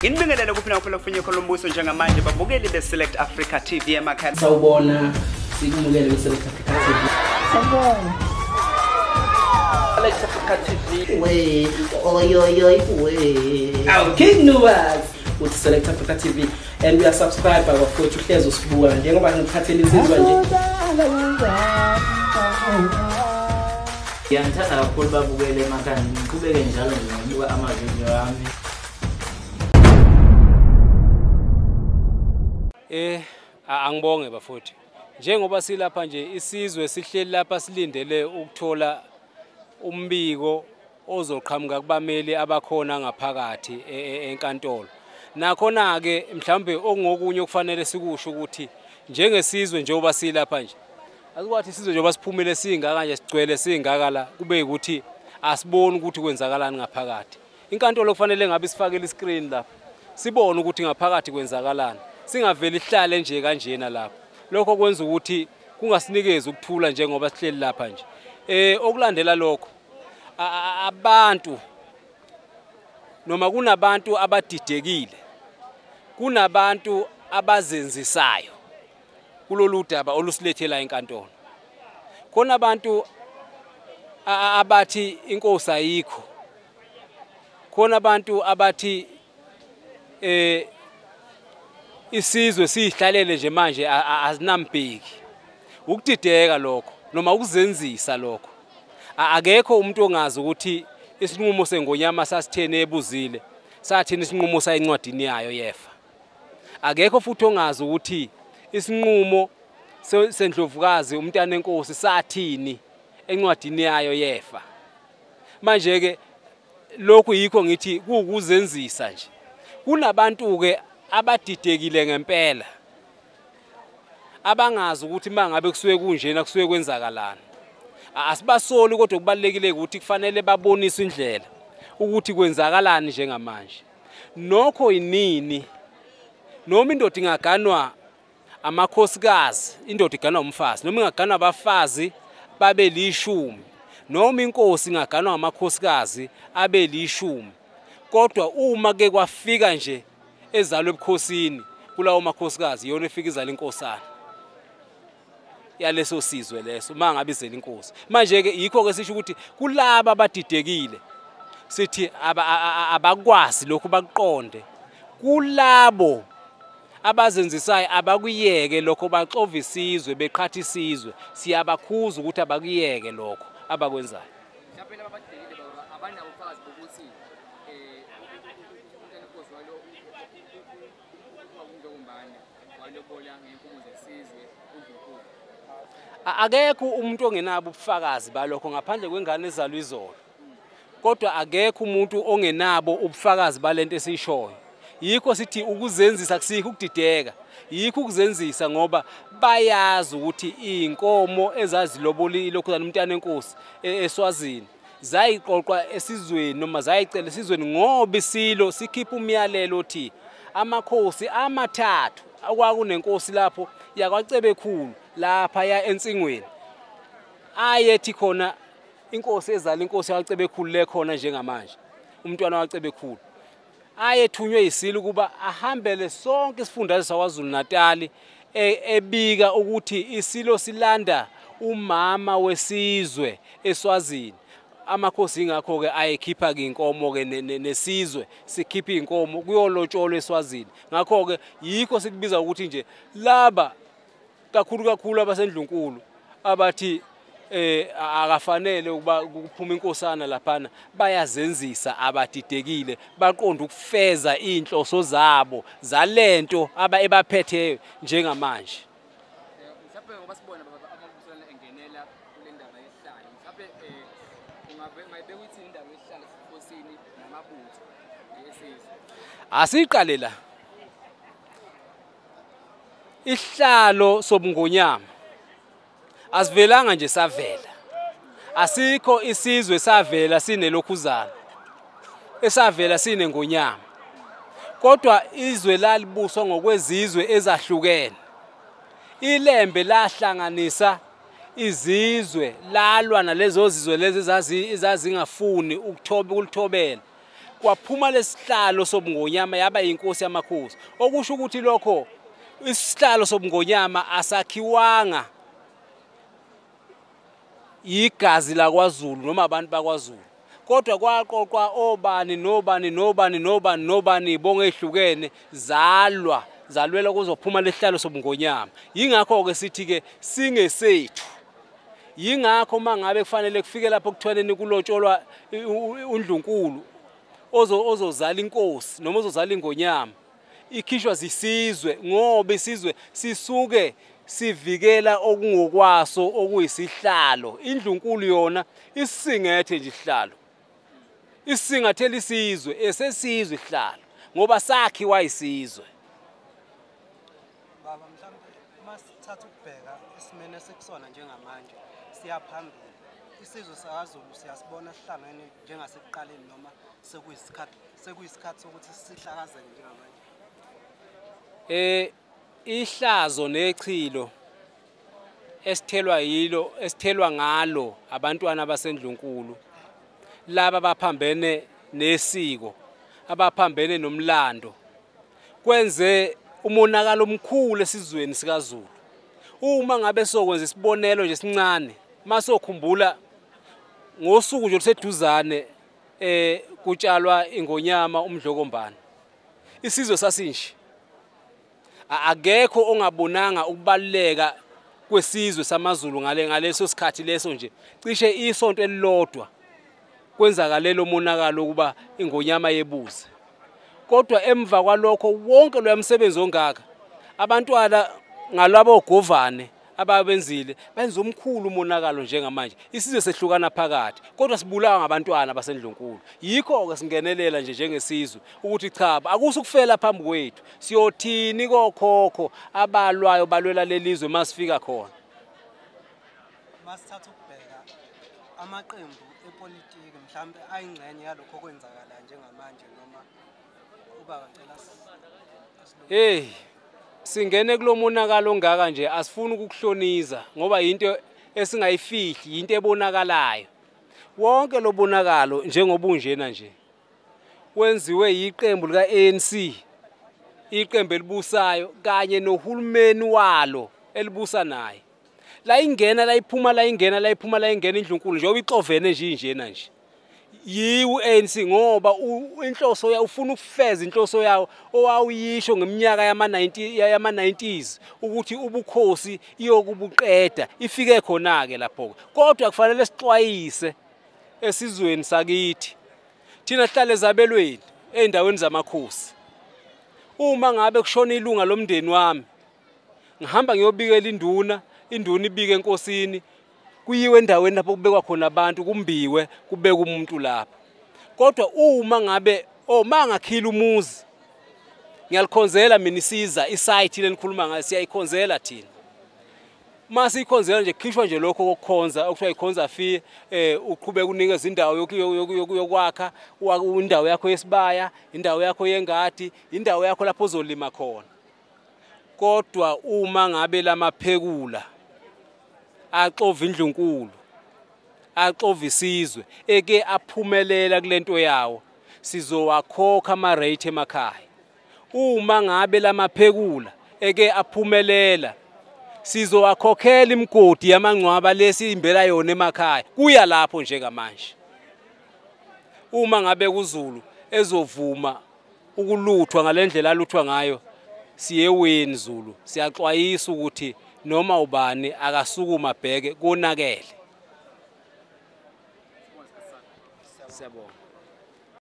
Nginibingelele kuphi na kuphela kufunye khona umbuso njengamanje babukeli be-Select Africa TV emakhaya. Sawubona, sikumukele be-Select Africa TV. Sawubona. Select Africa TV. We, oy oy oy we. Our King Nuwas with Select Africa TV and we are subscribed bafowethu hlezi usibuka njengoba ngikhathele insizwa nje. Ngiyangithanda kakhulu babukele emakhaya, ngiqhubeke njalo nje ngokubuka amavidiyo ami. Angibonge bafowethu. Njengoba silapha nje isizwe sihleli lapha silindele ukuthola umbiko ozoqhamuka kubameli abakhona ngaphakathi enkantolo. Nakhona ke mhlambe okungokunye okufanele sikusho ukuthi njengesizwe njengoba silapha nje asikwathi isizwe njengoba siphumile singaka nje sigcwele singaka la kube ukuthi asiboni ukuthi kwenzakalani ngaphakathi. Inkantolo kufanele ngabe sifakele iscreen lapha sibone ukuthi ngaphakathi kwenzakalani. Singaveli ihlale nje kanjena lapha. Lokho kwenza ukuthi kungasinikezi ukuthula njengoba sihleli lapha nje. Okulandela lokho abantu noma kunabantu abadidekile, kunabantu abazenzisayo kulolu daba olusilethela enkantolo. Khona abantu abathi inkosi ayikho, khona abantu abathi isizwe sihlalele nje manje azinambheki. Ukudideka lokho noma ukuzenzisa lokho. Akekho umuntu ongazi ukuthi isinqumo sengonyama sasithene ebuzile, sathini isinqumo sayincwadini yayo yefa. Akekho futhi ongazi ukuthi isinqumo sendlovukazi umntana enkosi sathini encwadini yayo yefa. Manje ke lokhu yikho ngithi kuwukuzenzisa nje. Kunabantu ke abadidekile ngempela abangazi ukuthi mangabe kusuke kunjena kusuke kwenzakalani. Asibasoli kodwa kubalekile ukuthi kufanele babonise indlela ukuthi kwenzakalani njengamanje. Nokho inini noma indoda ingaganwa amakhosikazi, indoda iganwa umfazi, noma ingaganwa abafazi babe lishumi, noma inkosi ingaganwa amakhosikazi abe lishumi, kodwa uma ke kwafika nje ezalwe ebukhosini kulawo makhosikazi iyona efika izala inkosana yaleso sizwe leso mangabe izela inkosi. Manje ke yikho ke sisho ukuthi kulaba abadidekile sithi abakwazi lokhu bakuqonde, kulabo abazenzisayo abakuyeke lokho baxova isizwe beqhatha isizwe, siyabakhuza ukuthi abakuyeke lokho abakwenzayo. Mhlawumbe laba abadidekile abanabo ubufakazi bokuthi akekho umuntu ongenabo ubufakazi balokho ngaphandle kwengane ezalwa izolo, kodwa akekho umuntu ongenabo ubufakazi balento esiyishoyo. Yikho sithi ukuzenzisa kusikho ukudideka, yikho ukuzenzisa ngoba bayazi ukuthi inkomo ezazilobolile lokhuzana umntana enkosi eSwazini zayiqoqwa esizweni noma zayicela esizweni ngoba isilo sikhipha umyalelo othi amakhosi amathathu okwakunenkosi lapho yakwaCebekhulu lapha ya ensingweni ayethi khona inkosi ezala inkosi yakwaCebekhulu lekhona njengamanje umntwana waCebekhulu ayethunywe isilo kuba ahambele sonke isifundazwe saKwaZulu Natal ebika ukuthi isilo silanda umama wesizwe eSwazini. Amakhosi ingakho ke ayekhipha ke inkomo ke nesizwe sikhipha inkomo kuyolotsholwa eSwazini. Ngakho ke yikho sikubiza ukuthi nje laba kakhulu kakhulu abasendlunkulu abathi akafanele ukuba kuphuma inkosana laphana bayazenzisa, abadidekile baqonda ukufeza inhloso zabo zalento aba ebaphetheyo njengamanje. Mhlawumbe ngoba sibona baba amabuthwana engenela kule ndaba yesihlalo, mhlawumbe ungayibeka ukuthi indaba yesihlalo esikhosini namabutho esizwe. Asiqale la isihlalo sobungonyama asivelanga nje savela, asikho isizwe savela sinelokhuzana esavela sinengonyama, kodwa izwe lalibuswa ngokwezizwe ezahlukene. Ilembe lahlanganisa izizwe lalwa nalezo zizwe lezi ezazingafuni ukuthobela. Kwaphuma lesihlalo sobungonyama yaba inkosi yamakhosi. Okusho ukuthi lokho isihlalo sobungonyama asakhiwanga igazi lakwaZulu noma abantu bakwaZulu, kodwa kwaqoqwa obani nobani nobani nobani nobani bonke ehlukene, zalwa zalwela kuzophuma lesihlalo sobungonyama. Yingakho ke sithi ke singesethu. Yingakho mangabe kufanele kufike lapho kuthwaneni kulotsholwa uNdlunkulu ozozala inkosi noma ozozala ingonyama, ikhishwa zisizwe, ngoba isizwe sisuke sivikela okungokwaso okuyisihlalo. Indlunkulu yona isingethe nje isihlalo, isingathela isizwe, esesizwe isihlalo ngoba sakhiwa isizwe. Baba, mhlawumbe uma sithatha ukubheka esimene esikusona njengamanje siyaphambili, isizwe sakaZulu siyasibona sihlangene njengasekuqaleni noma sekuyisikhathi sokuthi sihlakazeke njengamanje? Ihlazo nechilo esithelwa yilo, esithelwa ngalo abantwana abasendlunkulu laba abaphambene nesiko, abaphambene nomlando, kwenze umonakalo omkhulu esizweni sikaZulu. Uma ngabe sokwenza isibonelo nje sincane, masokhumbula ngosuku nje oluseduzane kutshalwa ingonyama uMdlokombane, isizwe sasinje akekho ongabonanga ukubaluleka kwesizwe samaZulu ngaleso sikhathi leso nje. Cishe isonto elilodwa kwenzakalelo umonakalo ukuba ingonyama yebuze. Kodwa emva kwalokho wonke lo msebenzi ongaka, abantwana ngalabo govane ababenzile benza omkhulu umonakalo njengamanje. Isizwe sehlukana phakathi, kodwa sibulawa ngabantwana basendlunkulu. Yikho ke singenelela nje njengesizwe ukuthi cha, akusukufela phambi kwethu, siyothini kokhokho abalwayo balwela lelizwe masifika khona. Masithatha ukubheka amaqembu epolitiki mhlambe ayingxenye yalokho okwenzakala njengamanje, noma ubaba ngicela? Hey, singene kulomonakalo ongaka nje asifuni ukukuhloniza ngoba into esingayifihli, into ebonakalayo. Wonke lobonakalo njengoba unjena nje wenziwe yiqembu lika ANC, iqembu elibusayo kanye nohulumeni walo elibusa naye. La ingena la iphuma, la ingena la iphuma, la ingena indlunkulu njengoba ixovene nje injena nje yiwo ANC, ngoba inhloso yawo ufuna ukufeza inhloso yawo owawuyisho ngeminyaka yama-90s ukuthi ubukhosi iyokubuqeda, ifike khona ke lapho. Kodwa kufanele sixwayise esizweni sakithi, thina sihlale ezabelweni ey'ndaweni zamakhosi. Uma ngabe kushona ilunga lomndeni wami, ngihamba ngiyobikela induna, induna ibike enkosini, kuyiwe endaweni lapho kubekwa khona abantu, kumbiwe kubekwe umuntu lapho. Kodwa uma ngabe mangakhila umuzi, ngiyalikhonzela mina isiza isite lenikhuluma ngayo, siyayikhonzela thina. Masiyikhonzela nje kukhishwa nje lokho kokukhonza okuthiwa ikhonza fee, uqhubeka unikeza indawo yokwakha, indawo yakho yesibaya, indawo yakho yengadi, indawo yakho lapho ozolima khona. Kodwa uma ngabe lamaphekula axova indlunkulu, axova isizwe, eke aphumelela kulento yawo, sizowakhokha ama rate emakhaya. Uma ngabe lamaphekula eke aphumelela, sizowakhokhela imigodi yamangcwaba lesiyimbela yona emakhaya. Kuya lapho njengamanje. Uma ngabe kuZulu ezovuma ukuluthwa ngalendlela aluthwa ngayo, siyeweni Zulu, siyaxwayisa ukuthi noma ubani akasukuma bheke konakele. Siyabonga.